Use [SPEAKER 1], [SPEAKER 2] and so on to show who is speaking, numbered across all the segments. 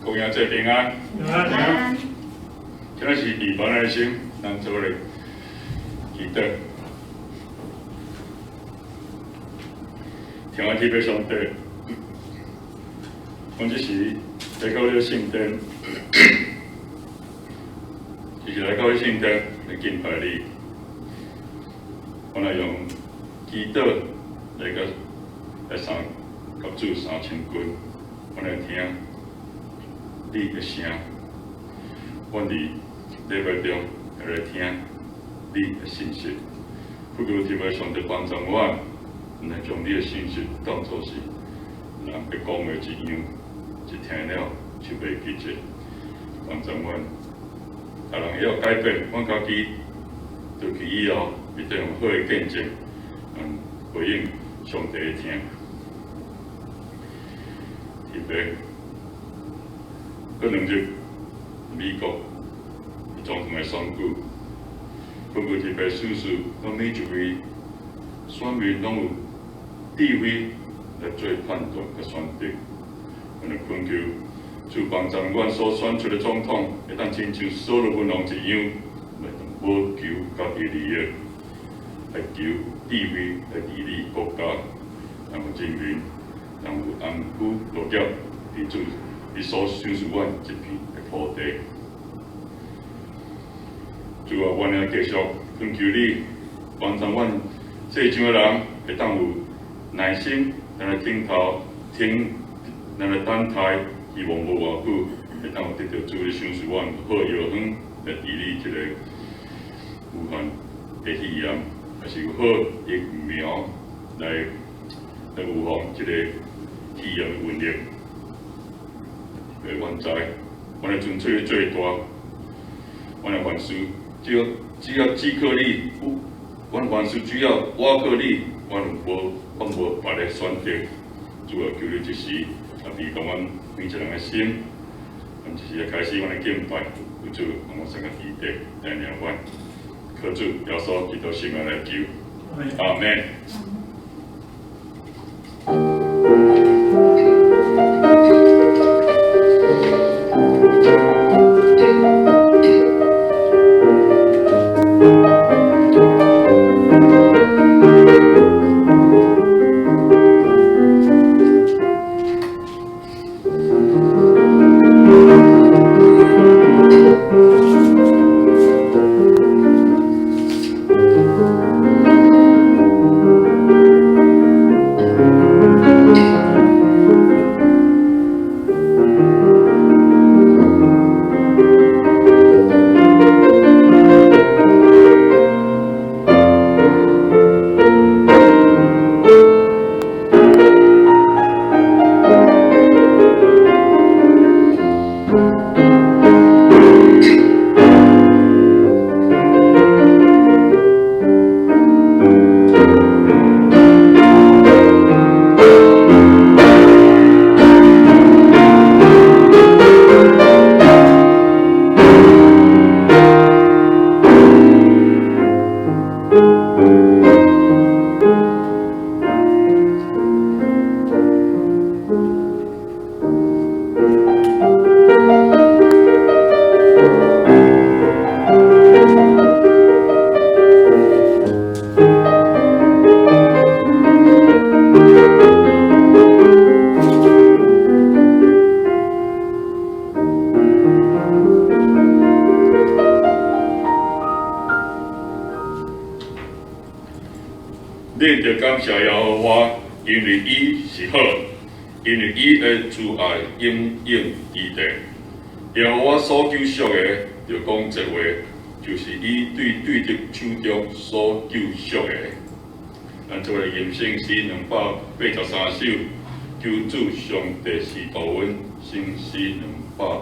[SPEAKER 1] 公羊最平安。
[SPEAKER 2] 平安。
[SPEAKER 1] 今仔是預防的心，咱做來祈禱。天父天父上帝，阮這時來到你的聖殿，就是來到你聖殿來敬拜你。阮來用祈禱來佮來三佮主三親近，阮來聽你的聲，阮佇禮拜中來聽你的信息。恳求天父上帝幫助阮，來將你的信息當作是人欲講的一樣，一聽了就袂記得。幫助阮，逐人會曉改變，阮家己轉去以後，會當用好的見證，回應上帝的疼。特別過2日，美國總統的選舉，根據特別事實，攏每一位選民攏有智慧來做判斷佮選擇。阮來懇求主幫助阮所選出的總統，會當親像所羅門王一樣，來保求家己利益，來求智慧來治理國家，讓人民能有安居樂業，佇主伊所賞賜阮這片的土地。主啊，阮也繼續懇求你幫助阮世上的人，會當有耐心，來等候，聽，來等待，希望無偌久，會當有得著主你賞賜阮好藥方來治理這個武漢的肺炎，抑是有好疫苗來預防這個肺炎的瘟疫。阮知，阮的純粹最大，阮的凡事只要只靠你，阮凡事只要倚靠你，阮無阮無別的選擇。主啊，求你這時也庇護阮每一個人的心，阮這時也開始阮的敬拜，有主，讓我三個記得帶領阮，靠主耶穌基督聖名來求，阿門。恁著感謝耶和華，因為伊是好，因為伊的慈愛永永佇地。耶和華所救贖的，著講這話，就是伊對對敵手中所救贖的。咱做伙吟聖詩283首，求主上帝是導阮，聖詩283。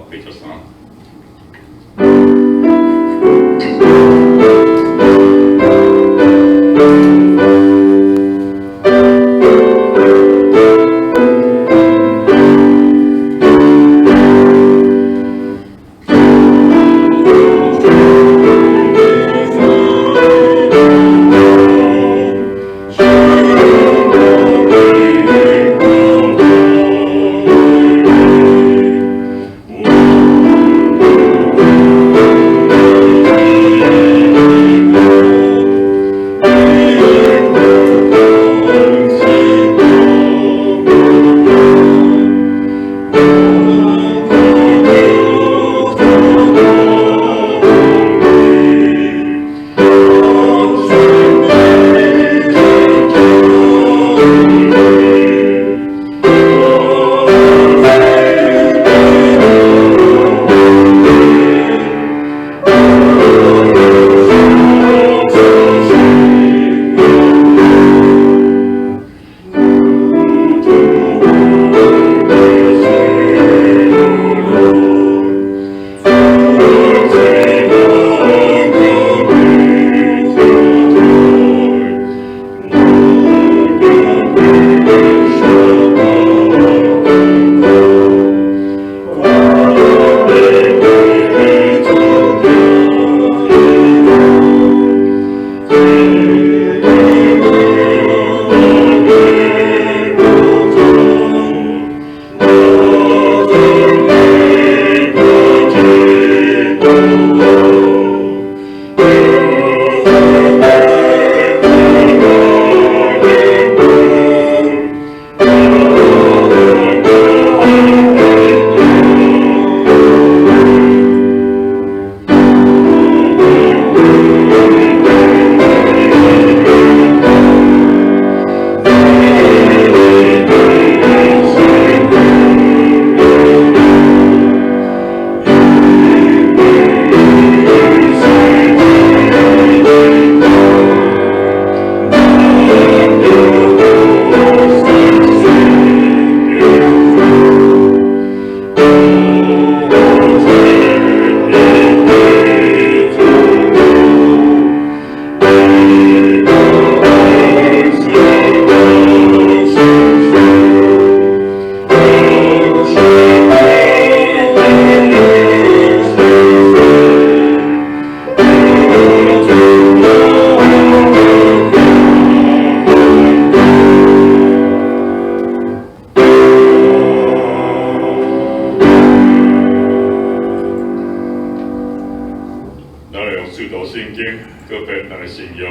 [SPEAKER 1] 咱來用使徒信經告白咱的信仰。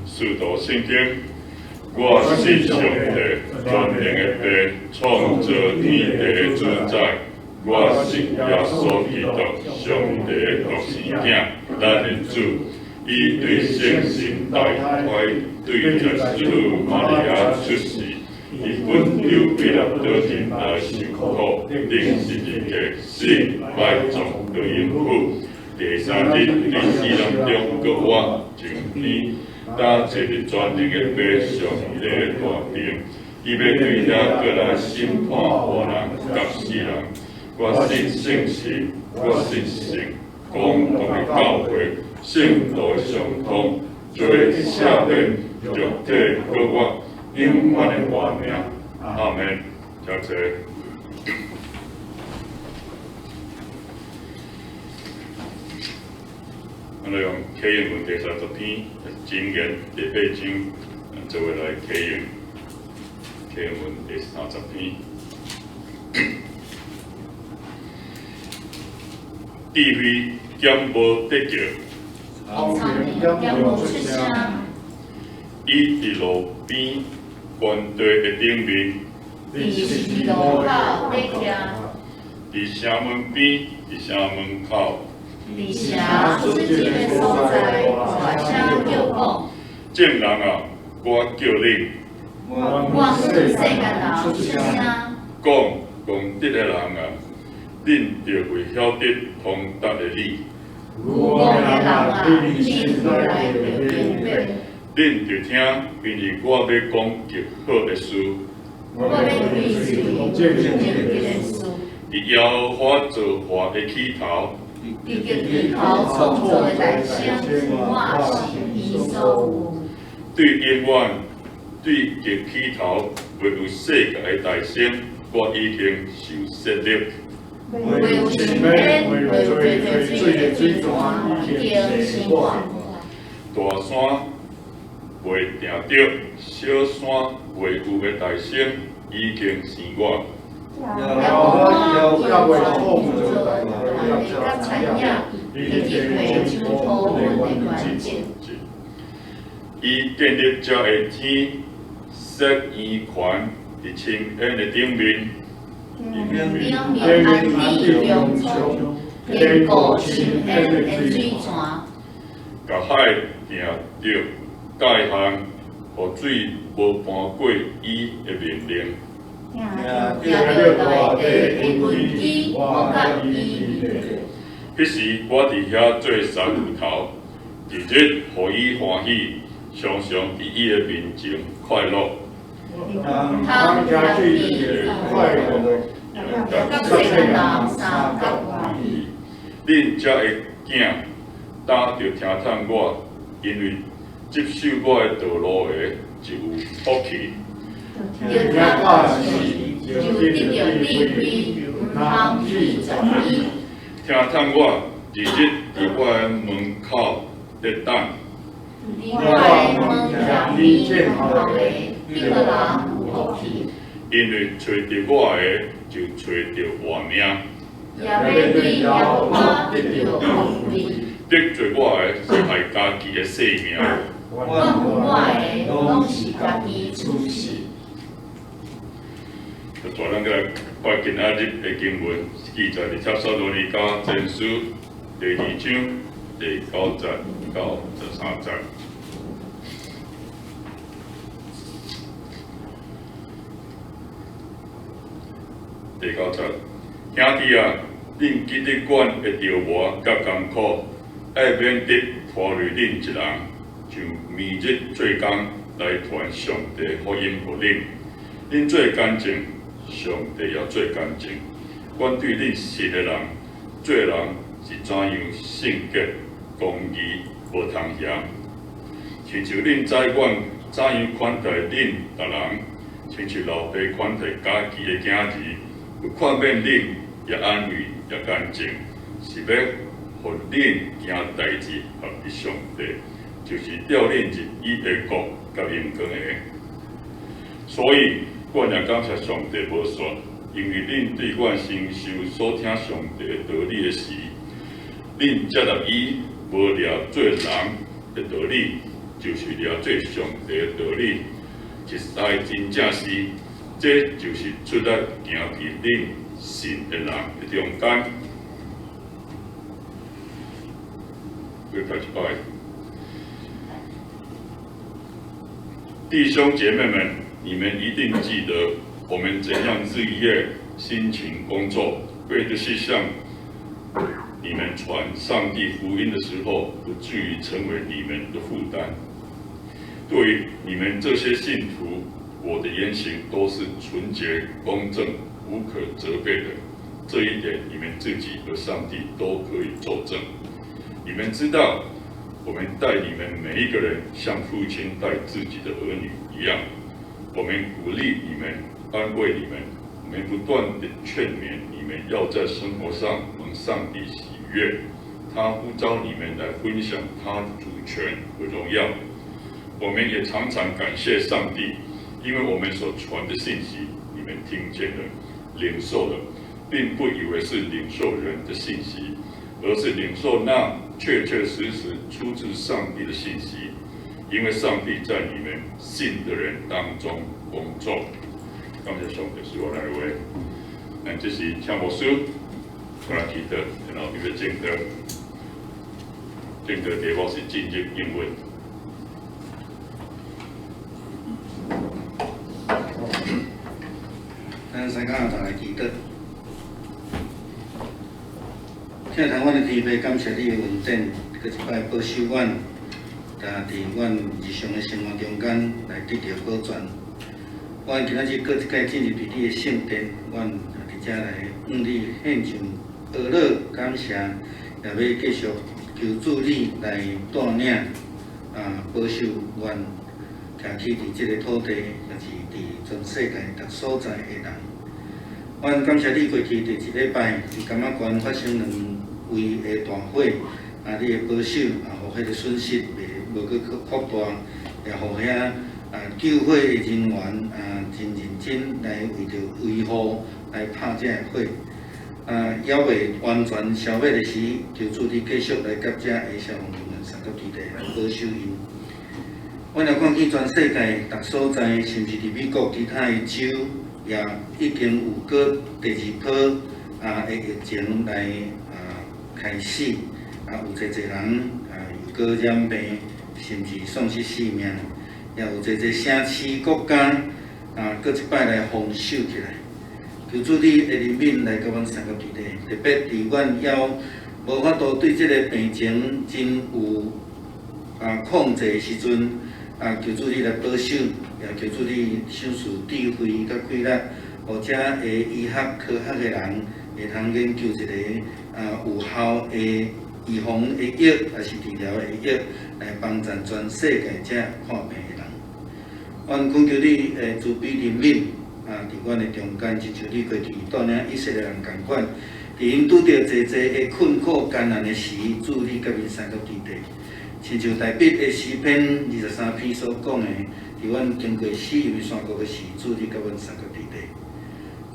[SPEAKER 1] 使徒信經，我信上帝全能的父，創造天地的主宰。我信耶穌基督，上帝的獨生囝，咱的主。伊對聖神大胎，對十使女瑪利亞出世，佇本丟彼拉多人來受苦，釘十字架，死，埋葬，落陰府。第三日，佇死人中閣活，上天，搭坐佇全能的父上帝的大殿，伊欲對遐閣來審判活人佮死人。我信聖神，我信聖公同的教會，聖徒的相通，罪赦免，肉體閣活，永遠的活命。阿們，請坐。咱來用啟應文第30篇，箴言第八章，做伙來啟應。啟應文第三十篇。智慧減無得救，
[SPEAKER 2] 聰明減無出聲。
[SPEAKER 1] 伊佇路邊懸地的頂面，
[SPEAKER 2] 佇十字路口咧徛，
[SPEAKER 1] 佇城門邊，佇城門口，
[SPEAKER 2] 佇城出入的所在，大聲叫講。
[SPEAKER 1] 眾人啊，我我叫恁，
[SPEAKER 2] 我向世間人出聲，
[SPEAKER 1] 講剛直的人啊，恁著會曉得通達的理。
[SPEAKER 2] 愚戇的人啊，恁心內著明白。
[SPEAKER 1] 恁著聽，因為我欲講極好的事。
[SPEAKER 2] 我欲開喙正直的事。
[SPEAKER 1] 佇耶和華造化的起頭，
[SPEAKER 2] 佇極起頭創造的大聲，我是伊所有。
[SPEAKER 1] 對永遠對極起頭未有世界的大先，我已經受設立。
[SPEAKER 2] 未有深淵，未有濟濟水的水泉，已經生我。
[SPEAKER 1] 大山未定著，小山未有的大先，已經生我。
[SPEAKER 2] 耶和華猶未創造大地佮田野，已經未像塗粉的原則。
[SPEAKER 1] 伊建立這的天，設圓環佇深淵的頂面。
[SPEAKER 2] 頂面安置穹蒼，堅固深淵的水泉。
[SPEAKER 1] 共海定著界限，予水無搬過伊的命令。
[SPEAKER 2] 定著大地的根基，我佮伊佇咧。
[SPEAKER 1] 彼時我佇遐做三芋頭，日日予伊歡喜，常常佇伊的面前快樂。
[SPEAKER 2] 通聽見快樂，佮細漢人相佮歡喜。
[SPEAKER 1] 恁這的囝，今著聽探我，因為執守我的道路的就有福氣。
[SPEAKER 2] 著聽教示，就得著智慧，毋通棄絕伊。
[SPEAKER 1] 聽探我，日日佇我的門口咧等。
[SPEAKER 2] 佇我的門徛你前頭的，彼個人有福氣。
[SPEAKER 1] 因為揣著我的，就揣著活命。
[SPEAKER 2] 也欲對耶和華得著富貴。
[SPEAKER 1] 得罪我的，是害家己的性命。
[SPEAKER 2] 怨恨我的，攏是家己處死。
[SPEAKER 1] 就帶咱來看今仔日的經文，記載佇帖撒羅尼迦前書第二章第九節到十三節。第九節，兄弟啊，恁記得阮的著磨佮艱苦，愛免得拖累恁一人，像暝日做工來傳上帝福音予恁。恁做乾淨，上帝也做乾淨。阮對恁信的人，做人是怎樣聖潔、公義、無通嫌。親像恁知阮怎樣款待恁逐人，親像老爸款待家己的囝兒，有勸勉恁，也安慰，也乾淨，是欲予恁行代誌合佇上帝，就是召恁入伊的國佮榮光的。所以，阮也感謝上帝無煞，因為恁對阮承受所聽上帝的道理的時，恁接納伊無掠做人的道理，就是掠做上帝的道理。實在真正是，這就是出來行佇恁信的人的中間。閣讀一擺。弟兄姐妹們，你們一定記得我們怎樣日夜辛勤工作，為的是向你們傳上帝福音的時候，不至於成為你們的負擔。對於你們這些信徒，我的言行都是純潔、公正、無可責備的。這一點，你們自己和上帝都可以作證。你們知道，我們待你們每一個人像父親待自己的兒女一樣。我們鼓勵你們，安慰你們，我們不斷地勸勉你們，要在生活上蒙上帝喜悅。他呼召你們來分享他的主權和榮耀。我們也常常感謝上帝，因為我們所傳的信息，你們聽見了、領受了，並不以為是領受人的信息，而是領受那確確實實出自上帝的信息。因為上帝在你們信的人當中工作。感謝上帝賜我來話，咱這時請牧師過來祈禱，然後伊欲證道，證道題目是進入應允。
[SPEAKER 3] 三甲阿來祈禱。疼阮的天父，感謝你的恩典，閣一擺保守阮，但佇阮日常的生活中間來得著保全。阮今仔日閣一擺進入佇你的聖殿，阮佇遮來向你獻上阿樂感謝，也欲繼續求主你來帶領保守阮，徛起佇這个土地，也是佇全世界逐所在的人。阮感謝你過去佇一禮拜佇柑仔園發生兩位的大火，你的保守，予彼个損失袂無閣擴大，也予遐救火的人員真認真來為著維護來拍這个火。猶未完全消滅的時，求主你繼續來佮遮的消防人員相佮佇咧來保守𪜶。阮也看見全世界逐所在，甚至佇美國其他的州，也已經有閣第二波的疫情來開始，有濟濟人又閣染病，甚至喪失性命，也有濟濟城市國家閣一擺來封鎖起來。求主你的憐憫來佮阮相佮佇咧，特別佇阮猶無法度對這个病情真有控制的時陣，求主你來保守，也求主你賞賜智慧佮氣力，予遮的醫學科學的人會通研究一個有效的預防的藥，抑是治療的藥，來幫助全世界遮看病的人。阮懇求你的慈悲憐憫，佇阮的中間，親像你過去帶領以色列人仝款，佇𪜶拄著濟濟的困苦艱難的時，主你佮𪜶相佮佇咧。親像大衛的詩篇23篇所講的，佇阮經過死蔭山谷的時，主你佮阮相佮佇咧。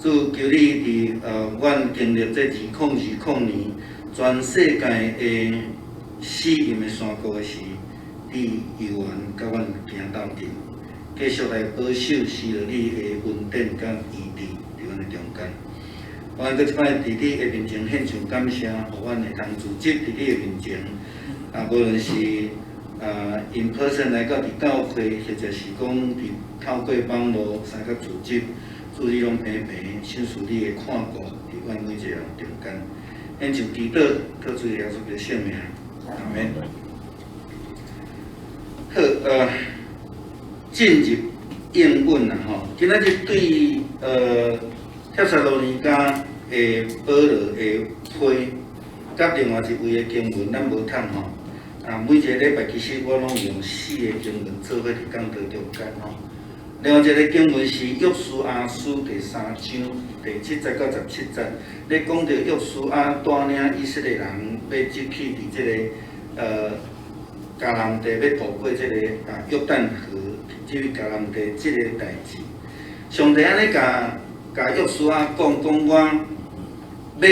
[SPEAKER 3] 主求你佇阮經歷這2020年全世界的死蔭的山谷的時，你猶原佮阮行鬥陣，繼續來保守施落你的恩典佮醫治佇阮的中間。阮閣一擺佇你的面前獻上感謝，予阮會通組織佇你的面前。無論是in person 來到佇教會，或者是講佇透過網路相佮組織，主你攏平平賞賜你的看顧佇阮每一個人中間。獻上祈禱，靠主耶穌的聖名，阿門。好，進入應允啦吼，今仔日對帖撒羅尼迦的保羅的批，佮另外一位的經文，咱無通吼。每一个禮拜其實我攏用四个經文做伙佇講道中間吼。另外一个經文是約書亞書第三章第七節到17節，咧講著約書亞帶領以色列人欲入去佇這个迦南地，欲渡過這个約旦河入去迦南地這个代誌。上帝按呢共共約書亞講，講我欲予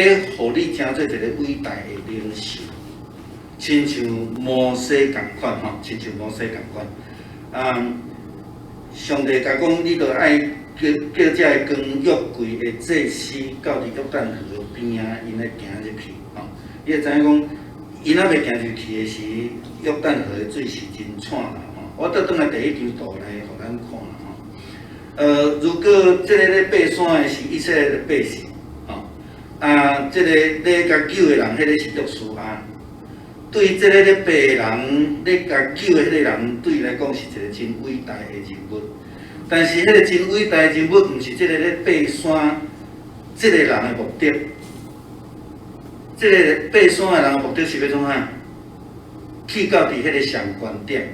[SPEAKER 3] 你成做一個偉大的領袖。親像摩西仝款吼，親像摩西仝款。上帝共講，你著愛叫叫遮个扛約櫃的祭司到佇約旦河邊仔，𪜶來行入去吼。你會知影講，𪜶猶未行入去的時，約旦河的水是真湠啦吼。我倒轉來第一張圖來予咱看啦吼。如果這个咧爬山的是以色列的百姓，吼，這个咧共救的人，彼个是約書亞。對這个咧爬的人，咧共救的彼個人，對伊來講是一個真偉大的人物。但是，彼個真偉大的人物，毋是這个咧爬山這個人的目的。這個爬山的人的目的是欲創啥？去到佇彼个上懸點。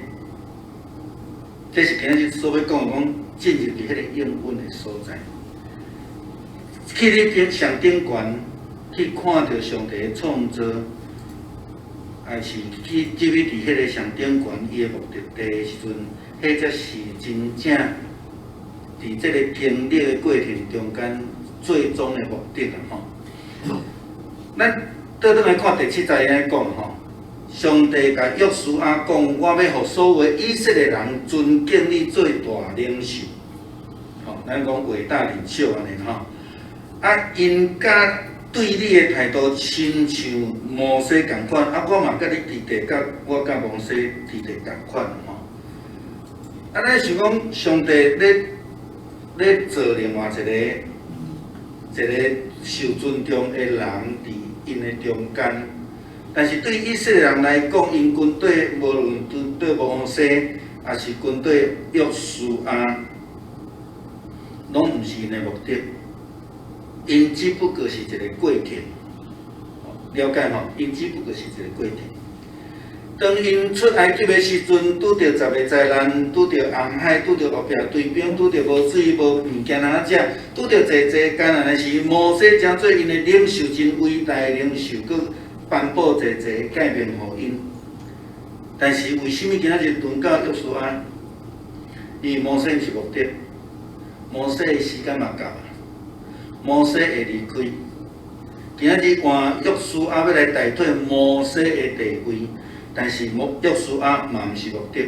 [SPEAKER 3] 這是今仔日所欲講的，講進入佇彼个應允的所在，去你頂上頂懸去看著上帝的創造。還是去入去佇彼个上頂懸伊的目的地的時陣，彼才是真正佇這個經歷的過程中間最終的目的啦吼。咱倒轉來看第七節按呢講吼，上帝共約書亞講，我欲予所有以色列人尊敬你做大領袖，吼，咱講偉大領袖按呢吼。𪜶佮對你的態度親像摩西仝款，我嘛佮你佇地，佮我佮摩西佇地仝款吼。咱想講，上帝咧咧做另外一個一个受尊重的人佇𪜶的中間。但是對以色列人來講，𪜶軍隊無論軍隊摩西，抑是軍隊約書亞，攏毋是𪜶的目的。𪜶只不過是一個過客，了解吼？𪜶只不過是一個過客。當𪜶出埃及的時陣，拄著十个災難，拄著紅海，拄著後壁追兵，拄著無水無物件通食，拄著濟濟艱難的時，摩西成做𪜶的領袖，真偉大的領袖，閣頒布濟濟誡命予𪜶。但是為啥物今仔日輪到約書亞？因為摩西毋是目的，摩西的時間嘛到啊，摩西會離開。今仔日換約書亞欲來代替摩西的地位。但是摩約書亞嘛毋是目的，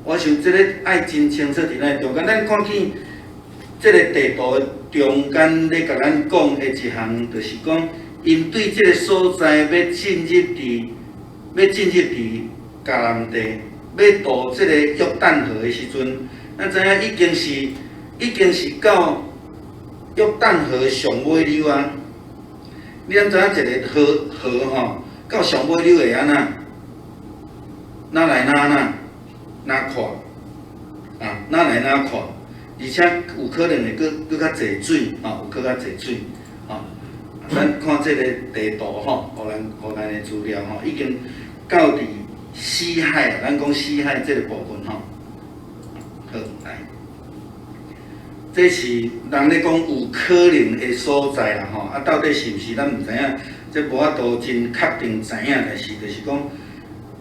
[SPEAKER 3] 我想這个愛真清楚佇咱中間，咱看見這个地圖的中間咧，共咱講的一項，就是講，𪜶對這个所在欲進入佇迦南地，欲渡這个約旦河的時陣，咱知影已經是到約旦河上尾溜啊！你敢知影一个河吼？到上尾溜會按怎？若來若按怎？若闊啊，若來若闊，而且有可能會閣閣較濟水，吼，有閣較濟水，吼。咱看這个地圖吼，予咱的資料吼，已經到佇死海，咱講死海這个部分吼。好，來，這是人咧講有可能的所在啦，吼，啊，到底是毋是咱毋知影。這無法度真確定知影，但是就是講，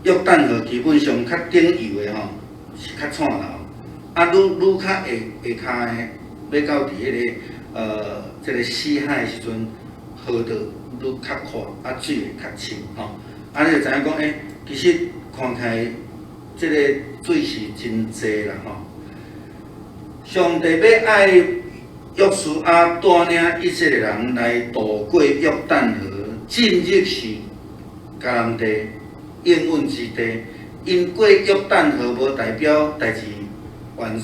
[SPEAKER 3] 約旦河基本上較頂游的吼是較湠流，啊，愈愈較下下跤的，欲到佇這个死海的時陣，河就愈較闊，啊，水會較深吼。啊，你就知影講，其實看起來這个水是真濟啦吼。上帝欲愛約書亞帶領以色列人來渡過約旦河，進入是迦南地應允之地。𪜶過約旦河無代表代誌完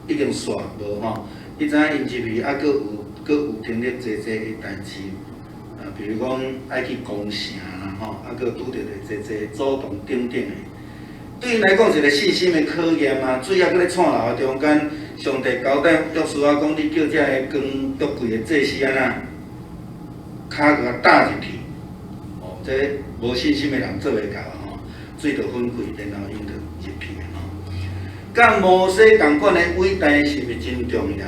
[SPEAKER 3] 已經煞無吼。你知影𪜶入去猶閣有閣有經歷濟濟的代誌，啊，比如講愛去攻城啦吼，猶閣拄著濟濟阻擋等等的。對𪜶來講，一個信心的考驗啊！水猶閣咧湠流的中間，上帝交代約書亞講：你叫這个扛約櫃的祭司按怎，跤共踏入去。哦，這無信心的人做袂到吼，水就分開，然後𪜶就入去吼。佮摩西仝款的偉大是毋是真重要？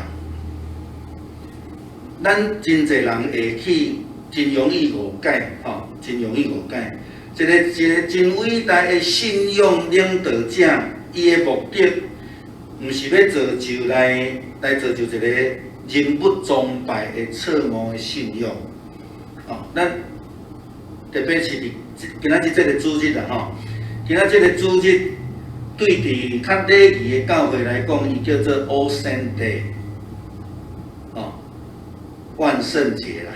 [SPEAKER 3] 咱真濟人會去真容易誤解吼，真容易誤解。一個真偉大的信仰領導者，伊的目的，毋是欲造就來造就一個人物崇拜的錯誤的信仰。哦，咱特別是佇今仔日這个主日啦吼，今仔這个主日對佇較禮儀的教會來講，伊叫做 All Saint Day，哦，萬聖節啦。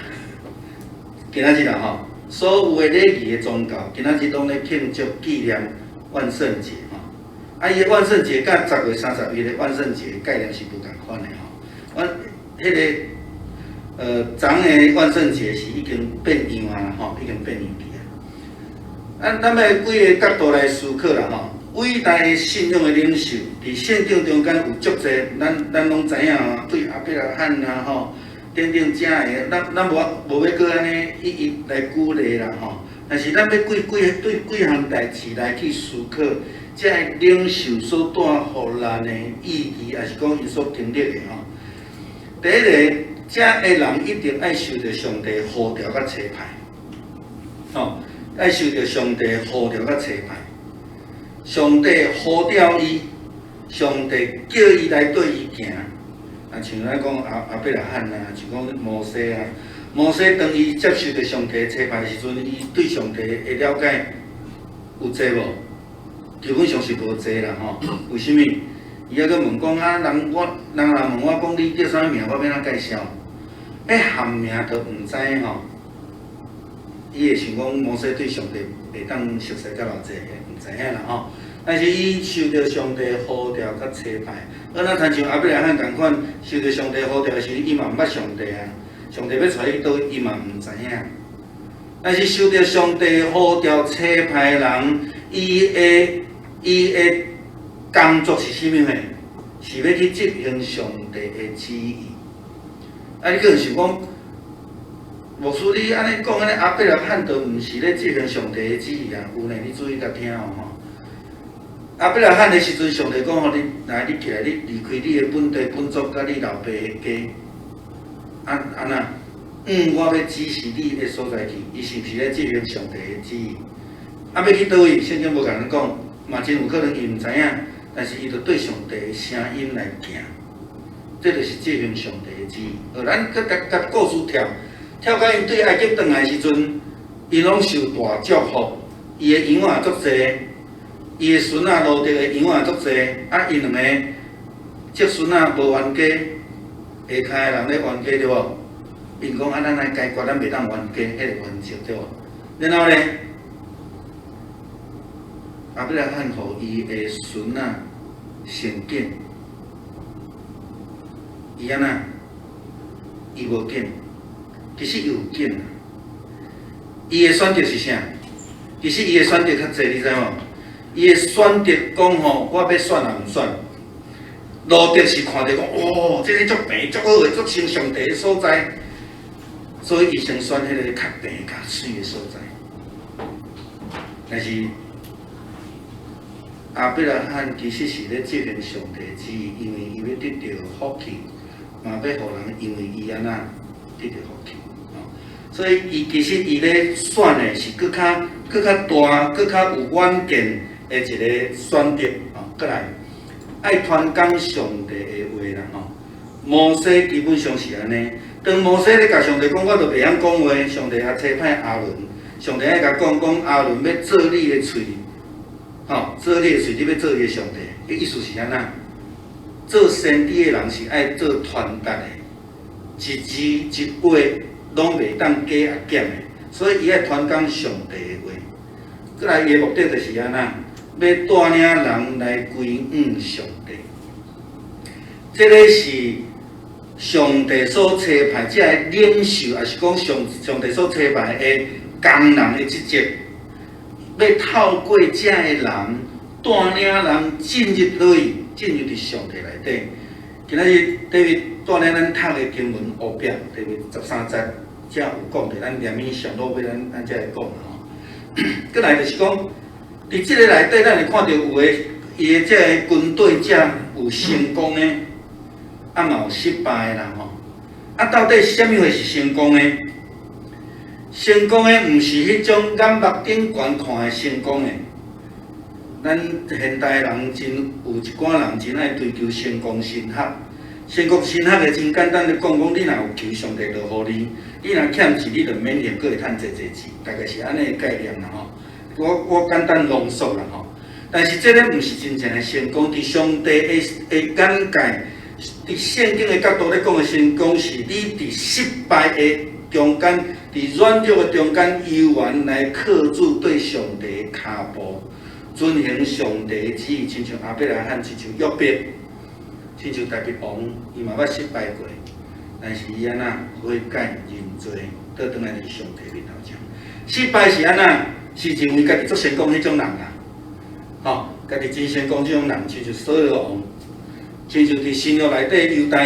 [SPEAKER 3] 今仔日啦吼，所有的禮儀的宗教，今仔日攏咧慶祝紀念萬聖節吼。啊，伊的萬聖節佮10月31的萬聖節概念是無仝款的吼。阮彼个昨的萬聖節是已經變樣啊吼，已經變樣去啊。咱咱欲幾个角度來思考啦吼。偉大的信仰的領袖，佇聖經中間有足濟，咱攏知影啊，對亞伯拉罕啊吼，等等遮个，咱無欲閣按呢一一來舉例啦吼。但是咱欲幾幾對幾項代誌來去思考，這个領袖所帶予咱的意義，抑是講𪜶所經歷的吼。第一个，這个人一定愛受著上帝呼召佮差派，吼，愛受著上帝呼召佮差派。上帝呼召伊，上帝叫伊來綴伊行。啊，像咱講亞伯拉罕啊，像講摩西啊，摩西當伊接受著上帝差派的時陣，伊對上帝的了解有濟無？基本上是無濟啦吼。為啥物？伊猶閣問講啊，人若問我講你叫啥物名，我欲按怎介紹？彼項名都毋知吼。伊會想講摩西對上帝會當熟悉甲偌濟，毋知影啦吼。但是伊受著上帝呼召佮差派，啊，若親像亞伯拉罕仝款，受著上帝呼召的時陣，伊嘛毋捌上帝啊，上帝欲帶伊去佗位，伊嘛毋知影。但是受著上帝呼召差派的人，伊的工作是啥物貨？是欲去執行上帝的旨意。啊，你可能想講，牧師你按呢講，按呢亞伯拉罕都毋是咧執行上帝的旨意啊？有呢，你注意共聽哦吼。亞伯拉罕的時陣，上帝講予你來，你起來，你離開你的本地本族，佮你老爸的家，按按怎？往我欲指示你的所在去，伊是毋是咧執行上帝的旨意？啊，欲去佗位，聖經無共咱講，嘛真有可能伊毋知影，但是伊就對上帝的聲音來行，這就是執行上帝的旨意。予咱閣共共故事跳，跳到𪜶對埃及轉來的時陣，𪜶攏受大祝福，伊的羊仔足濟，伊的孫仔羅得的羊仔足濟，啊，𪜶兩个侄孫仔無冤家，下跤的人咧冤家對無？𪜶講啊，咱來解決，咱袂當冤家，彼個原則對無？然後咧，亞伯拉罕予伊的孫仔先揀，伊按怎？伊無揀，其實伊有揀啊。伊的選擇是啥？其實伊的選擇較濟，你知無？伊的選擇講吼，我欲選也毋選。羅得是看著講，哦，這个足平、足好的、足像上帝的所在，所以伊先選彼个較平、較媠的所在。但是亞伯拉罕其實是咧執行上帝旨意，因為伊欲得著福氣，嘛欲予人因為伊按怎得著福氣。所以伊其實伊咧選的是閣較閣較大、閣較有遠見的一个選擇。吼，閣來愛傳講上帝的話啦。吼，摩西基本上是按呢。當摩西咧共上帝講，我都袂曉講話，上帝也差派亞倫，上帝愛共講講亞倫欲做你的喙，吼，做你的喙，你欲做伊的上帝。彼意思是按怎？做先知的人是愛做傳達的，一字一話攏袂當加抑減的，所以伊愛傳講上帝的話。閣來伊的目的就是按怎？欲帶領人來歸向上帝。這个是上帝所差派這个領袖，抑是講上上帝所差派的工人的職責，欲透過這个人帶領人進入佗位，進入佇上帝內底。今仔日對於帶領咱讀的經文烏壁，第13節，才有講著，咱連綿上落尾，咱咱才會講吼。閣來就是講，佇這个內底，咱會看著有的伊的這个軍隊者有成功的，啊嘛有失敗的啦吼。啊，到底啥物貨是成功的？成功的毋是彼種眼目頂懸看的成功的。咱現代人真有一寡人真愛追求成功神學。成功神學的真簡單的講，講你若有求上帝就予你，你若欠錢你就免還，閣會趁濟濟錢，大概是按呢个概念啦吼。我簡單濃縮啦吼。但是這个毋是真正的成功，佇上帝的的眼界，佇聖經的角度咧講的成功，是你佇失敗的中間，佇軟弱的中間，猶原來靠主對上帝的跤步，遵行上帝的旨意，親像亞伯拉罕，親像約伯，親像大衛王，伊嘛捌失敗過，但是伊按怎悔改認罪，倒轉來佇上帝面頭前。失敗是按怎？是認為家己足成功彼種人啊，吼，家己真成功這種人，親像掃羅王，親像佇新約內底猶大，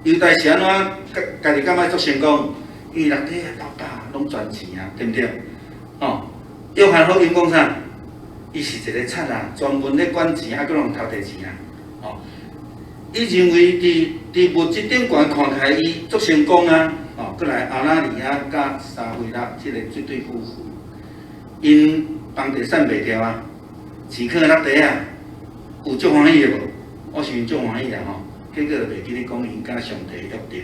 [SPEAKER 3] 猶大是按怎？家家己感覺足成功，因為內底爸爸攏賺錢啊，對毋對？吼，約翰福音講啥？伊是一个賊仔，專門咧管錢，啊，閣攏偷提錢啊，吼。伊認為佇佇物質頂懸看起來伊足成功啊，吼，閣來亞拿尼亞佮撒非喇這个這對夫婦，𪜶房地產賣掉啊，錢囥佇落袋啊，有足歡喜的無？我想𪜶足歡喜啦吼，結果就袂記咧講𪜶佮上帝約定。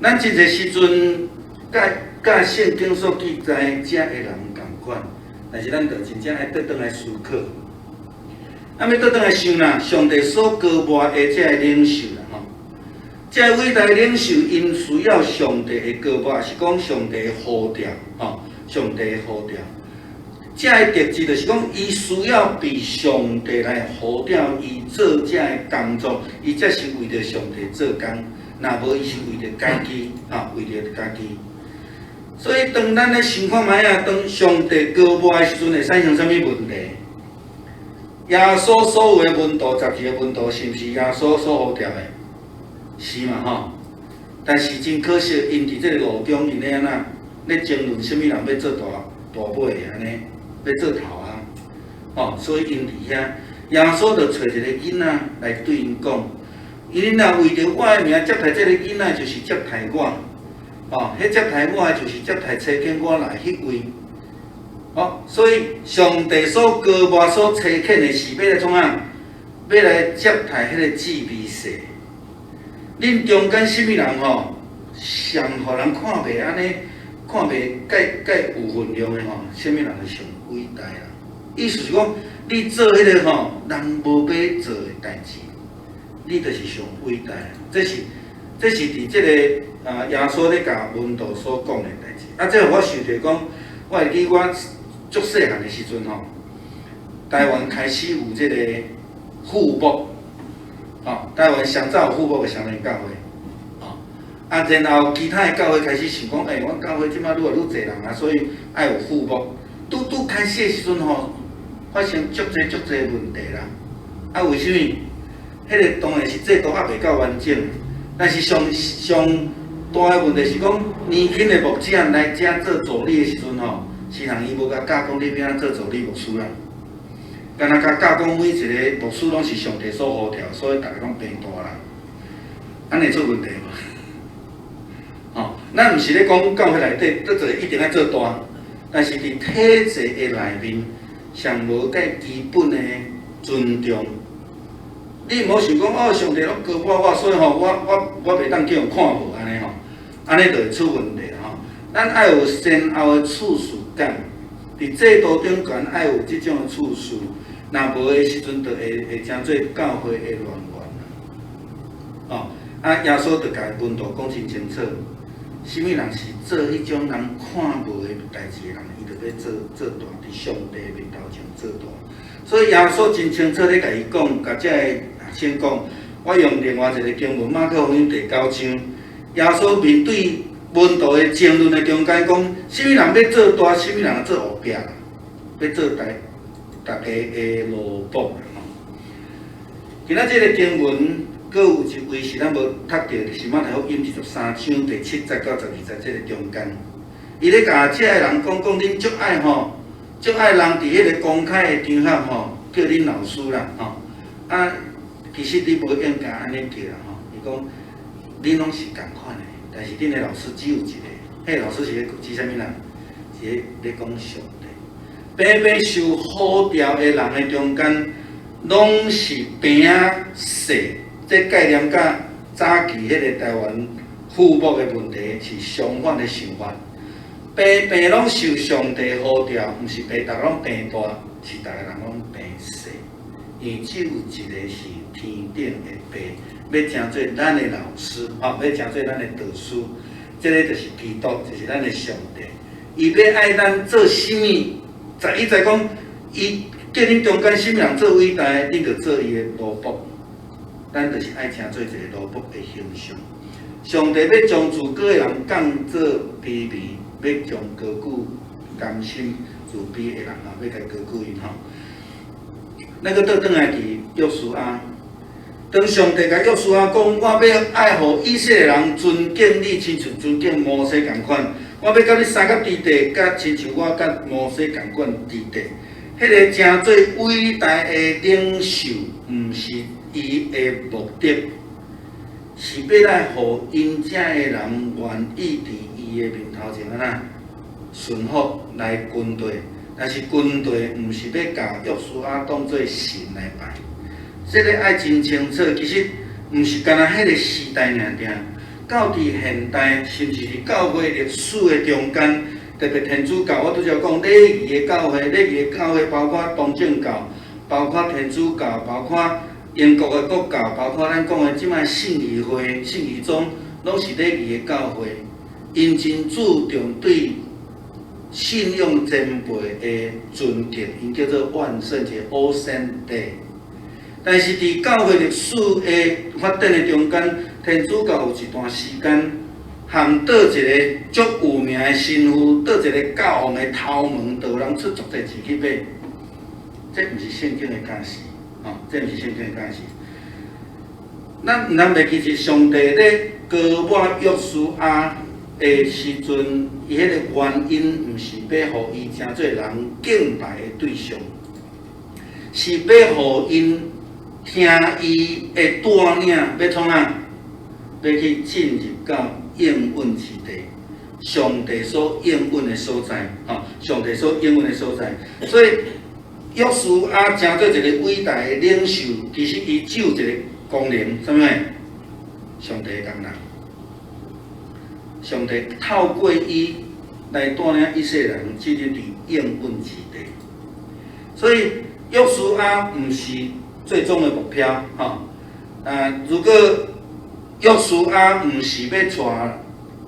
[SPEAKER 3] 咱真濟時陣，佮佮聖經所記載遮的人仝款，但是咱著真正愛倒轉來思考。啊，欲倒轉來想啦，上帝所膏抹的這个領袖啦吼，這个偉大領袖，𪜶需要上帝的膏抹，是講上帝的呼召，吼，上帝的呼召。這个特質就是講，伊需要被上帝來呼召伊做這个工作，伊才是為著上帝做工。若無伊是為著家己，吼，為著家己。所以當咱咧想看覓仔，當上帝膏抹的時陣，會產生啥物問題？耶穌所有的門徒，12個門徒，是毋是耶穌所呼召的？是嘛吼？但是真可惜，𪜶佇這个路中，𪜶咧按怎咧爭論啥物人欲做大大尾的按呢？欲做頭啊！吼，所以𪜶佇遐，耶穌就揣一個囡仔來對𪜶講：𪜶若為著我的名接待這个囡仔，就是接待我。吼，彼接待我的，就是接待差遣我來彼位。吼，所以上帝所膏抹、所差遣的是欲來創啥？欲來接待彼個至微細。恁中間啥物人吼，上予人看袂按呢，看袂蓋蓋有份量的吼，啥物人就上偉大啦。意思是講，你做彼個吼，人無欲做的代誌，你就是上偉大。這是佇這个啊耶穌咧共門徒所講的代誌。啊，這予我想著講，我會記我足細漢的時陣吼，台灣開始有這個副牧，吼，台灣上早有副牧的雙連教會，吼，啊，然後其他的教會開始想講，欸，阮教會這擺愈來愈濟人啊，所以愛有副牧。拄拄開始的時陣吼，發生足濟足濟問題啦。啊，為啥物？彼個當然是制度猶未夠完整，但是上上大的問題是講，年輕的牧者來遮做助理的時陣吼，是人伊無共教講你欲按怎做助理牧師啦，敢若共教講每一个牧師攏是上帝所呼召，所以逐个攏變大啦，按呢會出問題無？吼，咱毋是咧講教會內底佗一個一定愛做大，但是佇體制的內面，上無蓋基本的尊重。你毋好想講哦，上帝攏膏抹我，所以吼，我袂當叫人看無按呢吼，按呢就會出問題吼。咱愛有先後的次序感，佇制度頂懸愛有這種的次序，若無的時陣，就會成做教會的亂源啦。哦，啊，耶穌就共門徒講真清楚，啥物人是做彼種人看無的代誌的人，伊就欲做做大，佇上帝面頭前做大。所以耶穌真清楚咧，共伊講，共這个學生講，我用另外一个經文，馬可福音第九章，耶穌面對門徒的爭論的中間講，啥物人欲做大，啥物人做後壁，欲做大逐家的奴僕。今仔這个經文，閣有一位是咱無讀著，就是馬太福音23章第7節到12節這个中間，伊咧共這个人講講，恁足愛吼，足愛人佇彼个公開的場合吼，叫恁老師啦吼。啊，其實你無應該按呢叫啦吼。伊講，恁攏是仝款的，但是恁的老師只有一个，彼个老師是咧指啥物人？是咧講上帝。平平受呼召的人的中間，攏是平仔細。這概念佮早期彼个台灣副牧的問題是相反的想法。平平攏受上帝呼召，毋是平逐个攏變大，是逐个人攏變細。因為只有一个是天頂的父，欲成做咱的老師，吼，欲成做咱的導師。這个就是基督，就是咱的上帝。伊欲愛咱做啥物？11節講，伊叫恁中間啥物人做偉大，恁就做伊的奴僕。咱就是愛成做一個奴僕的形象。上帝欲將自高的人降做卑微，欲將高舉甘心自卑的人啊，欲共高舉𪜶吼。咱閣倒轉來佇約書亞，當上帝共約書亞講，我欲愛予以色列人尊敬你，親像尊敬摩西仝款。我欲佮你相佮佇地，佮親像我佮摩西仝款佇地。彼个成做偉大的領袖，毋是伊的目的，是欲來予𪜶遮的人願意佇伊的面頭前按怎順服來跟隨。但是跟隨毋是欲共約書亞當做神來拜，這个愛真清楚。其實毋是干焦彼个時代爾爾，到佇現代，甚至是教會歷史的中間，特別天主教，我拄才講禮儀的教會，禮儀的教會包括東正教，包括天主教，包括英國的國教，包括咱講的這擺信義會、信義宗，攏是禮儀的教會。𪜶真注重對信仰前輩的尊敬，𪜶叫做萬聖節（All Saints Day）。但是佇教會歷史的發展的中間，天主教有一段時間，含佗一个足有名的神父，佗一个教皇的頭毛，就有人出足濟錢去買。這毋是聖經的教示，吼，這毋是聖經的教示。咱毋通袂記得上帝咧膏抹約書亞的時陣，伊彼個原因毋是欲予伊成做人敬拜的對象，是欲予𪜶聽伊的帶領，欲創啥？欲去進入到應允之地，上帝所應允的所在，吼，上帝所應允的所在。所以約書亞成做一个偉大的領袖，其實伊只有一个功能，啥物？上帝的工人。上帝透過伊來帶領以色列人進入佇應允之地。所以約書亞毋是最終的目標，吼。啊，如果約書亞毋是欲帶，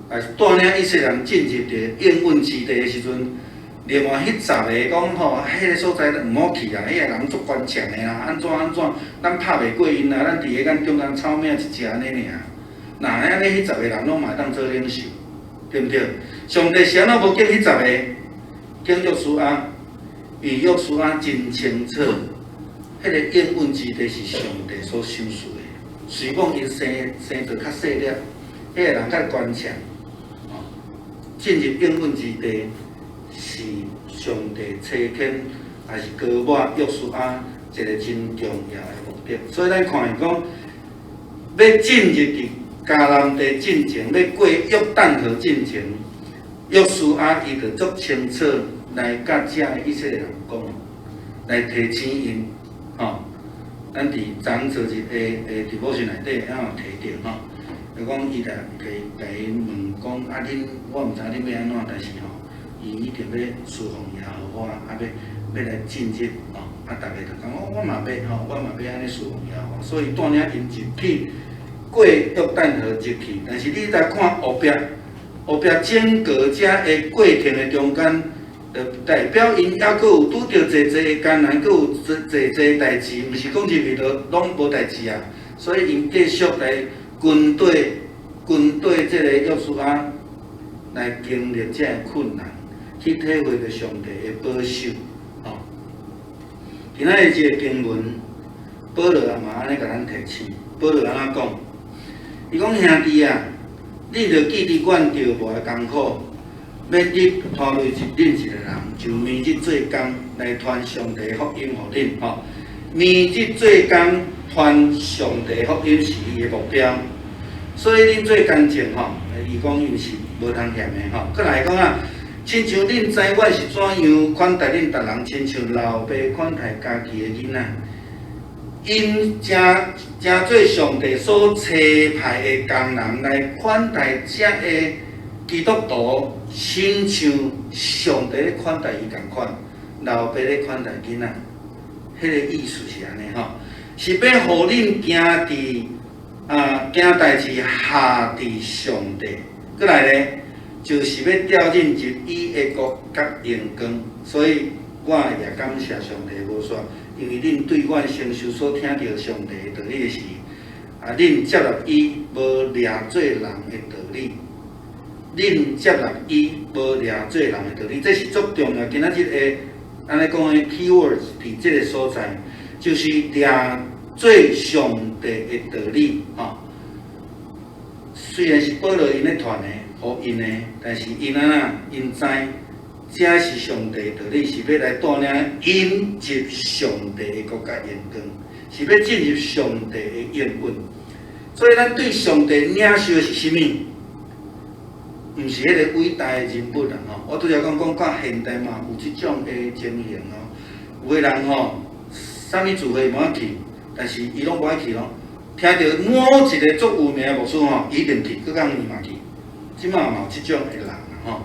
[SPEAKER 3] 帶領以色列人進入佇應允之地的時陣，另外彼十个講吼，彼个所在毋好去啊，彼个人足頑強的啦，按怎按怎，咱拍袂過𪜶啦，咱佇彼咱中間草嶺一隻按呢爾。若按呢，彼十个人攏嘛會當做領袖，對毋對？上帝是按怎無揀彼十个，揀約書亞，因為約書亞真清楚，彼个應允之地是上帝所賞賜的。雖講𪜶生生做較細粒，彼个人較頑強，吼，進入應允之地是上帝差遣，也是膏抹約書亞一个真重要的目的。所以咱看見講，欲進入佇迦南地進前，欲過約旦河進前，約書亞伊就足清楚來佮遮的以色列人講，來提醒𪜶，吼。咱佇昨昏昨日的的直播室內底，也有提著吼。就講伊來共共𪜶問講，啊恁，我毋知恁欲按怎，但是吼，伊一定欲侍奉耶和華，啊欲欲來進入吼，啊逐家就講，我我嘛欲吼，我嘛欲按呢侍奉耶和華，所以帶領𪜶入去過約旦河入去，但是你來看後壁，後壁整個遮的過程的中間，就代表𪜶猶閣有拄著濟濟的艱難，閣有濟濟濟代誌，毋是講入去就攏無代誌啊。所以𪜶繼續來跟綴跟綴這个約書亞來經歷這个困難，去體會著上帝的保守。吼，今仔日這个經文，保羅也嘛按呢共咱提醒。保羅按怎講？伊講兄弟啊，恁著記得阮著無的艱苦，免得拖累恁一个人，就明日做工來傳上帝福音予恁。吼，明日做工傳上帝福音是伊的目標，所以恁做工匠吼，伊講伊是無通嫌的吼。閣來講啊，親像恁知阮是怎樣款待恁逐人，親像老爸款待家己的囡仔。𪜶成成做上帝所差派的工人來款待遮个基督徒，親像上帝咧款待伊仝款，老爸咧款待囡仔，彼个意思是按呢吼，是欲予恁行佇啊行代誌合佇上帝，閣來咧，就是欲調恁入伊的國佮榮光，所以我也感謝上帝無煞。因為恁對阮承受所聽著上帝的道理的時，啊，恁接納伊無掠做人的道理，恁接納伊無掠做人的道理，這是足重要。今仔日的按呢講的 keywords 佇這个所在，就是掠做上帝的道理，吼。雖然是保羅𪜶咧傳的，予𪜶的，但是𪜶按怎，𪜶知。這是上帝道理，是欲來帶領𪜶入上帝的國佮榮光，是欲進入上帝的應允。所以咱對上帝領受的是啥物？毋是彼个偉大的人物啦吼。我拄才講講到現代嘛有這種的情形吼。有的人吼，啥物聚會無愛去，但是伊攏無愛去咯。聽著某一个足有名的牧師吼，伊一定去，閣講伊嘛去。這馬嘛有這種的人吼。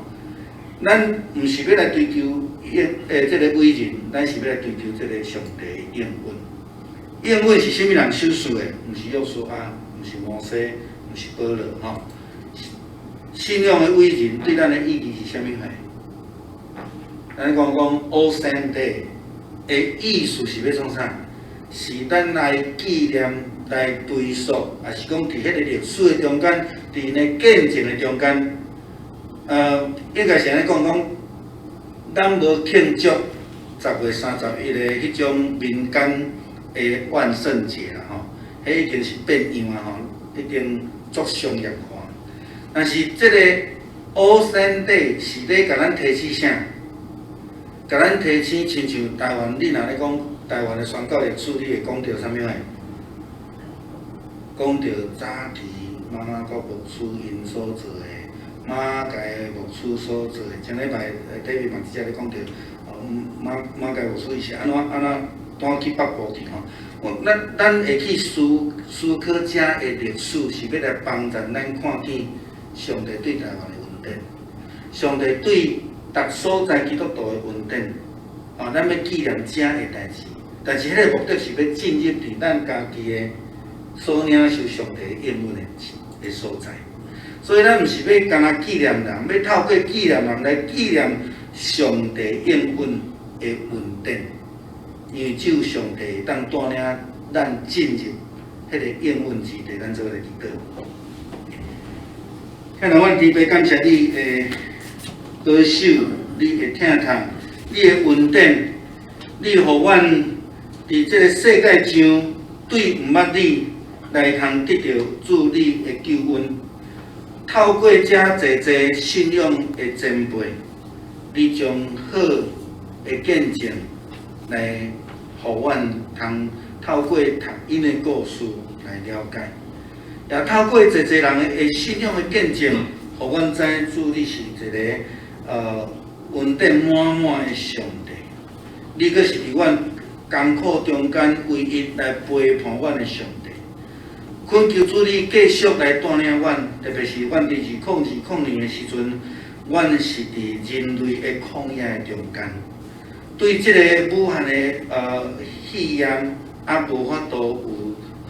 [SPEAKER 3] 咱毋是欲來追求應這个偉人，咱是欲來追求這个上帝的應允。應允是啥物人賞賜的？毋是約書亞，毋是摩西，毋是保羅吼。信仰的偉人對咱的意義是啥物貨？咱講講 All Saints Day 的意思是欲創啥？是咱來紀念、來追溯，抑是講佇彼個歷史的中間，佇𪜶的見證的中間，應該是按呢講講，咱無慶祝10月31的彼種民間的萬聖節啦吼，彼已經是變樣啊吼，已經足商業化。但是這個 All Saints Day 是咧共咱提醒啥？共咱提醒，親像台灣，你若咧講台灣的宣教歷史，你會講著啥物話？講著早期媽媽閣牧師𪜶所做的，馬偕牧師所做的。前禮拜底面嘛直接咧講著，馬偕牧師伊是按怎按怎帶去北部去吼。咱會去思考這的歷史，是欲來幫助咱看見上帝對台灣的恩典，上帝對逐所在基督徒的恩典。啊，咱欲紀念這的代誌，但是彼个目的是欲進入佇咱家己的所領受上帝應允的所在。所以咱毋是欲干焦紀念人，欲透過紀念人來紀念上帝應允的恩典，因為只有上帝會當帶領咱進入彼個應允之地，咱做伙來祈禱。天父，阮天父感謝你的保守，你的疼痛，你的恩典，你予阮佇這个世界上對毋捌你來通得著主你的救恩。透過遮濟濟信仰的前輩，你將好的見證來予阮通透過讀𪜶的故事來了解，也透過濟濟人的信仰的見證，予阮知主你是一个恩典滿滿的上帝。你閣是佇阮艱苦中間唯一來陪伴阮的上帝。懇求主你繼續來帶領阮，特別是阮佇2020年的時陣，阮是佇人類的曠野的中間，對這个武漢的肺炎，猶無法度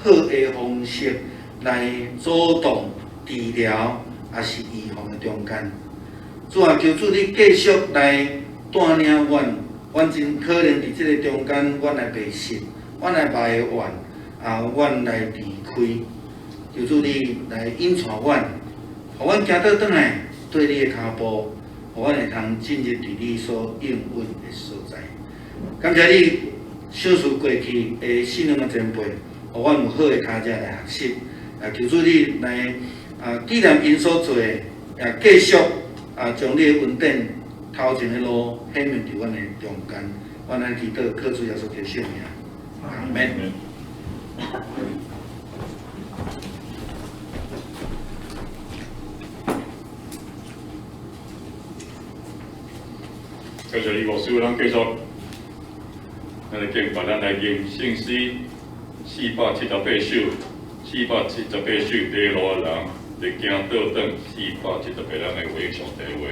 [SPEAKER 3] 有好的方式來阻擋治療，抑是預防的中間。主啊，求主你繼續來帶領阮，阮真可能佇這个中間，阮來迷失，阮來埋怨，啊，阮來離開。求主你來引帶阮，予阮行倒轉來，對你的跤步，予阮會通進入佇你所應允的所在。感謝你賞賜過去的信仰的前輩，予阮有好的跤跡來學習。啊，求主你來紀念𪜶所做的，也繼續將你的恩典頭前的路顯明佇阮的中間。阮來祈禱，靠主耶穌基督聖名，阿門。
[SPEAKER 1] 感謝李牧師，咱繼續，咱來敬拜，咱來吟聖詩478首，478首，迷路的人欲行倒轉，478，咱來回應上帝話。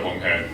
[SPEAKER 1] 奉獻。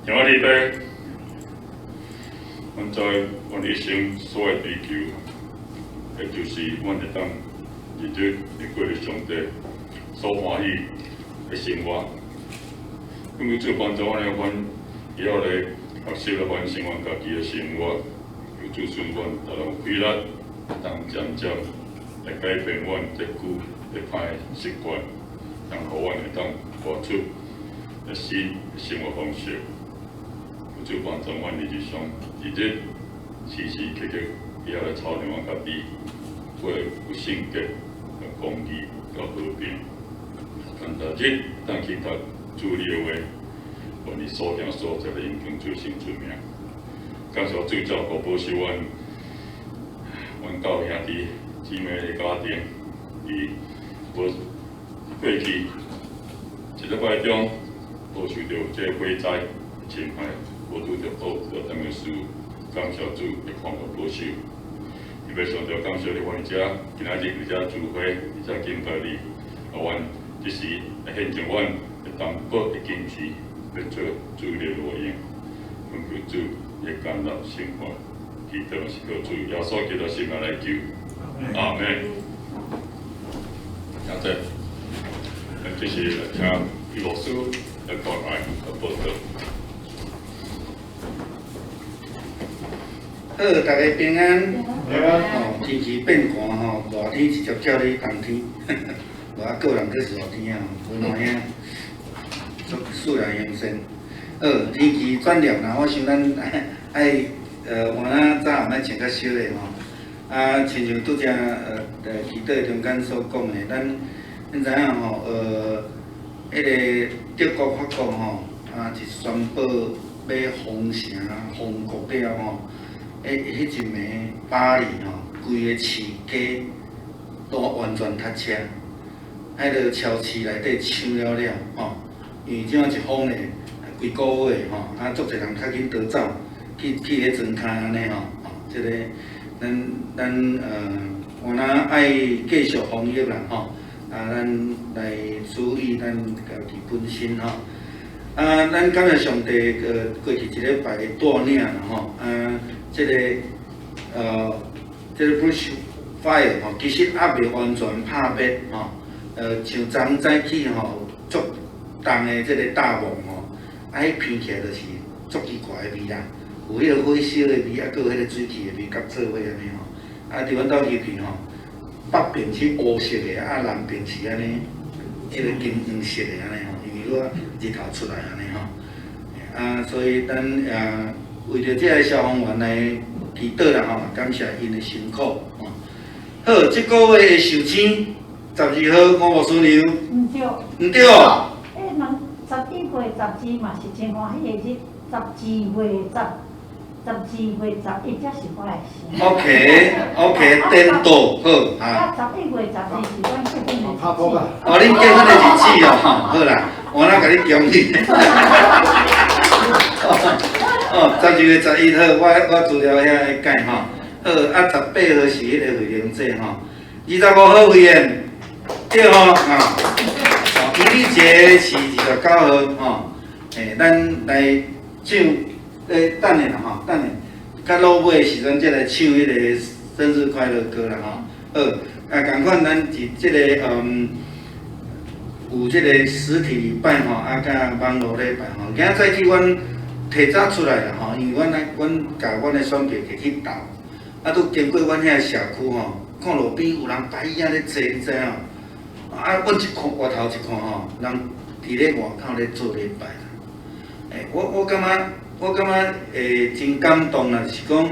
[SPEAKER 1] 聽我禮拜，阮知阮一生所愛追求，的就是阮會當日日會過著上帝所歡喜的生活。因為主幫助阮來，阮以後來學習來完成阮家己的生活，求主賜阮逐日有氣力，當漸漸來改變阮這舊的歹習慣，通予阮會當活出新的生活方式。求主幫助阮日常日日時時刻刻以後來操練阮家己，過有聖潔、有公義、佮和平。當逐日當去讀主你的話，願你所行所做的榮耀主聖出名。感謝主照顧保守阮，阮教兄弟姊妹的家庭，伊無過去一禮拜中無受著這個火災侵害，無拄著惡著啥物事，感謝主的看顧保守。特別上帝感謝你，阮遮今仔日佇遮聚會，佇遮敬拜你，予阮這時來獻上阮的淡薄的金錢，欲做主你的路用，懇求主的甘納生活，祈禱是靠主耶穌基督聖名來求，阿們。現在，咱這時來聽余牧師來講來報道。
[SPEAKER 3] 好，大家平安。平安。哦，天氣變寒吼，熱天直接跳入冬天，無啊，個人去熱天啊，無兩兄，足自然形成。好，天氣轉涼啦，我想咱愛換仔早暗愛穿較少的吼。啊，親像拄才祈禱中間所講的，咱恁知影吼？彼个德國、法國吼，啊，一宣布欲封城、封國了吼。彼一暝巴黎吼，規個市街都完全塞車，彼个超市內底搶了了吼，因為這樣一封咧，規個月吼，啊，足濟人較緊逃走，去去彼莊跤按呢吼，吼，這个咱咱有哪愛繼續防疫啦吼，啊，咱來注意咱家己本身吼，啊，咱感謝上帝，過去一禮拜的帶領啦吼，啊。這个這个 bush fire 吼，其實猶未完全拍滅吼，像昨昏早起吼，足重的這個大霧吼，啊，彼鼻起來就是足奇怪的味啦，有彼個火燒的味，啊，閣有彼個水汽的味，夾做伙按呢吼，啊，佇阮兜入去吼，北邊是烏色的，啊，南邊是按呢，彼個金黃色的按呢吼，因為拄仔日頭出來按呢吼，啊，所以咱也為著這个消防員來祈禱啦吼，感謝𪜶的辛苦吼。好，這個月的壽星12號，吳牧師娘。
[SPEAKER 4] 毋對。
[SPEAKER 3] 毋對。
[SPEAKER 4] 欸，人11月12嘛是真歡喜的日，12月10，12月11才是我的生日。
[SPEAKER 3] OK，OK，顛倒好啊。
[SPEAKER 4] 啊，11月12是阮結婚的日子。
[SPEAKER 3] 哦，恁結婚的日子哦，好啦，我哪共你恭喜。哦，12月11號，我我資料遐會改吼。好，啊，18號是彼個惠靈節吼，25號惠園，對吼啊。哦，愚禮節是29號吼，欸，咱來唱等下啦吼，等下，較落尾的時陣才來唱彼個生日快樂歌啦吼。好，啊，仝款咱佇這个有這个實體禮拜吼，啊，佮網路禮拜吼。今仔早起阮提早出來啦吼，因為阮來阮共阮的選票摕去投，啊，拄經過阮遐社區吼，看路邊有人擺椅仔咧坐，你知影？啊，阮一看外頭一看吼，人佇咧外口咧做禮拜啦。欸，我感覺會真感動啦，就是講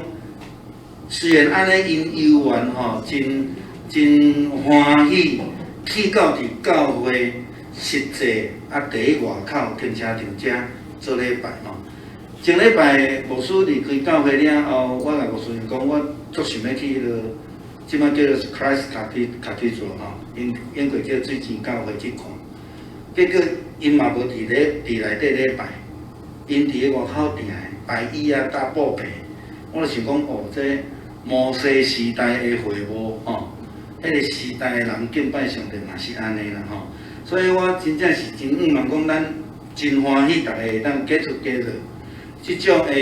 [SPEAKER 3] 雖然按呢𪜶猶原吼，真真歡喜去到佇教會實際啊，佇咧外口停車場遮做禮拜吼。前禮拜牧師離開教會了後，我共牧師講，我足想欲去彼个，這擺叫做 Christ Cathedral 吼，英英國叫水晶教會去看。結果𪜶嘛無佇咧佇內底禮拜，𪜶佇咧外口埕擺椅仔搭布棚。我就想講，哦，這摩西時代的會幕吼，彼个時代的人敬拜上帝嘛是按呢啦吼。所以我真正是真向望講，咱真歡喜逐家會當 get together，這種的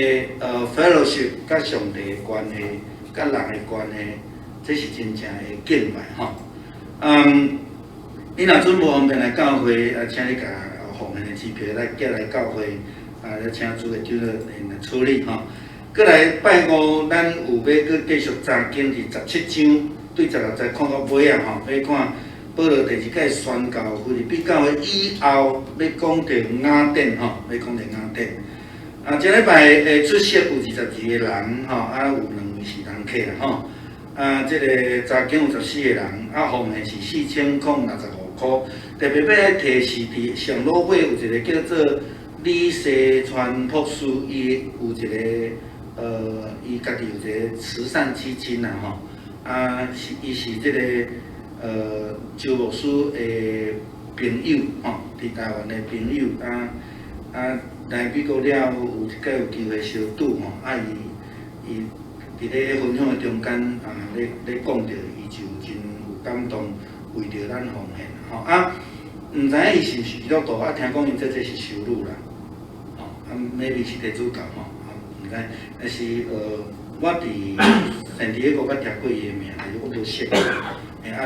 [SPEAKER 3] fellowship 佮上帝的關係，佮人的關係，這是真正的敬拜吼。你若準無方便來教會，啊，請你共奉獻的支票來寄來教會，啊，請主的長老來處理吼。閣來拜五，咱有欲閣繼續查經佇17章，對16節看到尾仔吼，欲看保羅第二擺宣教腓立比教會以後，欲講著雅典吼，欲講著雅典。啊，這禮拜的出席有22個人吼，啊，有兩位是人客啦吼。啊，這个查經有14個人，啊，奉獻是4065塊。特別欲提示佇上老會有一個叫做李世川博士，伊有一个伊家己有一個慈善基金啦吼。啊，是伊是這个周牧師的朋友吼，佇台灣的朋友啊啊來美國了後有一擺有機會相拄吼，啊伊伊。佇咧分享的中間啊，咧咧講著，伊就真有感動，為著咱奉獻吼啊，毋知影伊是毋是基督徒啊？聽講𪜶這這是修女啦，吼啊，maybe 是天主教吼，啊，毋知，但是我佇聖地亞哥捌聽過伊的名，但是我無識。啊，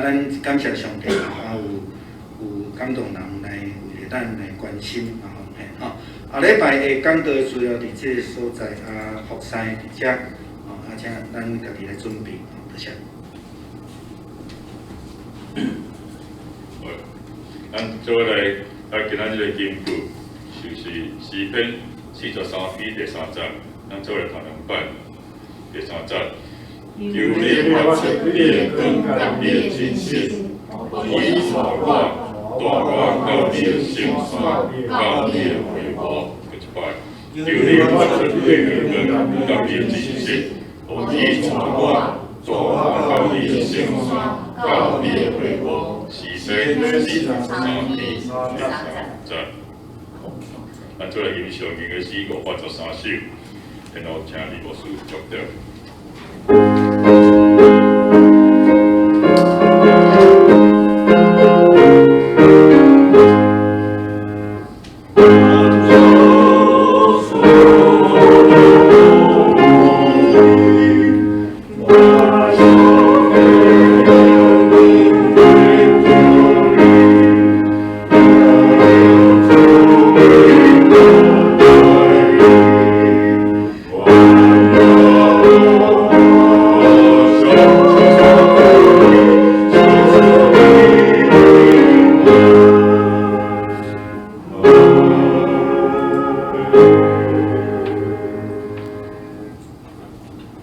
[SPEAKER 3] 咱感謝上帝啊，有感動人來為著咱來關心啊奉獻吼。後禮拜的講道資料佇這个所在啊，服侍佇遮。啊，請咱家己來準備，多謝。
[SPEAKER 1] 好，咱做伙來來今仔日的經句，就是詩篇43篇第三節，咱做伙來讀兩擺。第三節，求你發出你的光佮你的真實，予伊帶我，帶我到你的聖山，到你的會幕。閣一擺，求你發出你的光佮你的真實。予伊帶我，帶我到你的聖山，到你的會幕。詩篇43篇三節。咱做來吟唱經的詩513首，然後請李牧師祝禱。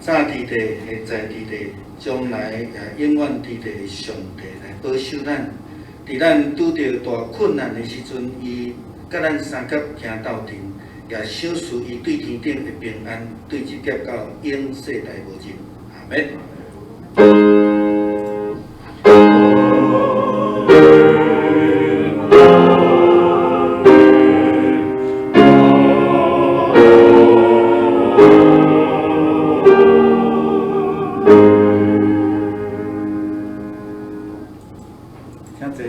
[SPEAKER 3] 早佇地，現在佇地，將來也永遠佇地的上帝來保守咱。佇咱拄著大困難的時陣，伊佮咱相佮行鬥陣，也賞賜伊對天頂的平安，對這疊到永世代無盡。阿們。請坐。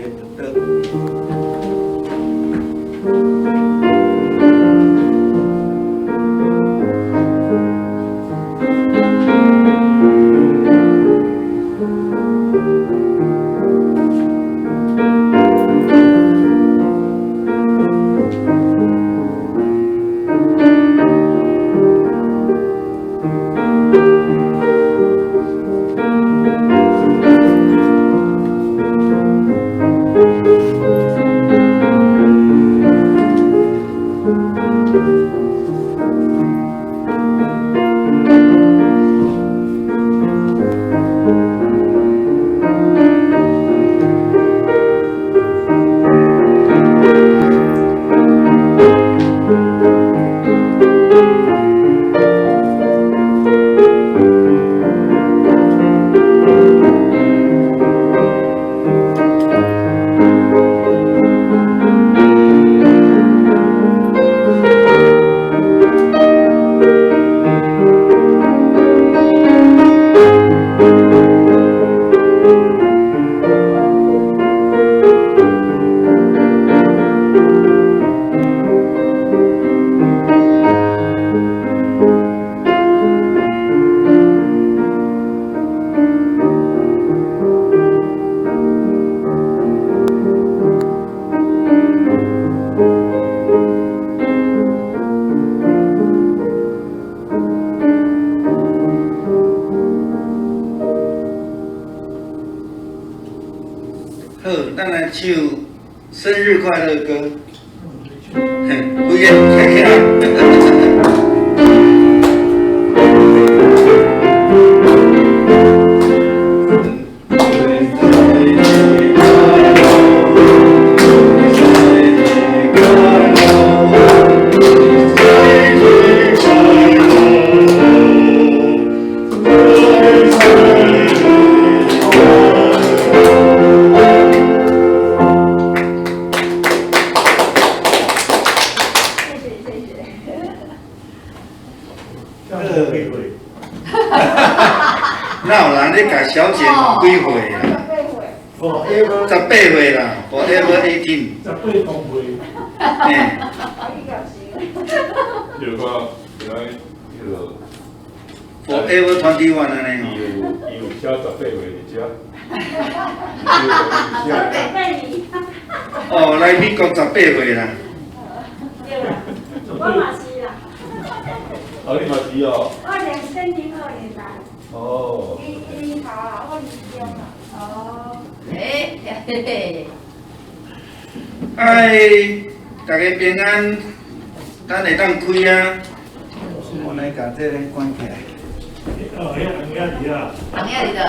[SPEAKER 3] 仔唱生日快樂歌，嘿，規个站起來。
[SPEAKER 2] 謝謝謝謝。
[SPEAKER 5] 這樣子幾歲？
[SPEAKER 3] 哪有人咧共小姐問幾歲啊？
[SPEAKER 5] Forever
[SPEAKER 3] 18歲啦，Forever 18。
[SPEAKER 5] 18公歲。
[SPEAKER 3] 嘿，
[SPEAKER 1] 比如講，伊來彼个，
[SPEAKER 3] Forever 21按呢吼。
[SPEAKER 1] 伊有寫18歲佇遮。
[SPEAKER 3] 哦，來美國十八歲啦。
[SPEAKER 4] 對啦，我嘛是啦。
[SPEAKER 1] 哦，你嘛是哦。
[SPEAKER 4] 2002年來。
[SPEAKER 1] 哦。
[SPEAKER 4] 伊伊頭啦，我二中啦。
[SPEAKER 2] 哦，欸，嘿嘿。
[SPEAKER 3] 哎，大家平安，咱會當開啊。我來共這个關起來。
[SPEAKER 5] 哦，彼紅仔佇遐。
[SPEAKER 2] 紅仔佇佗？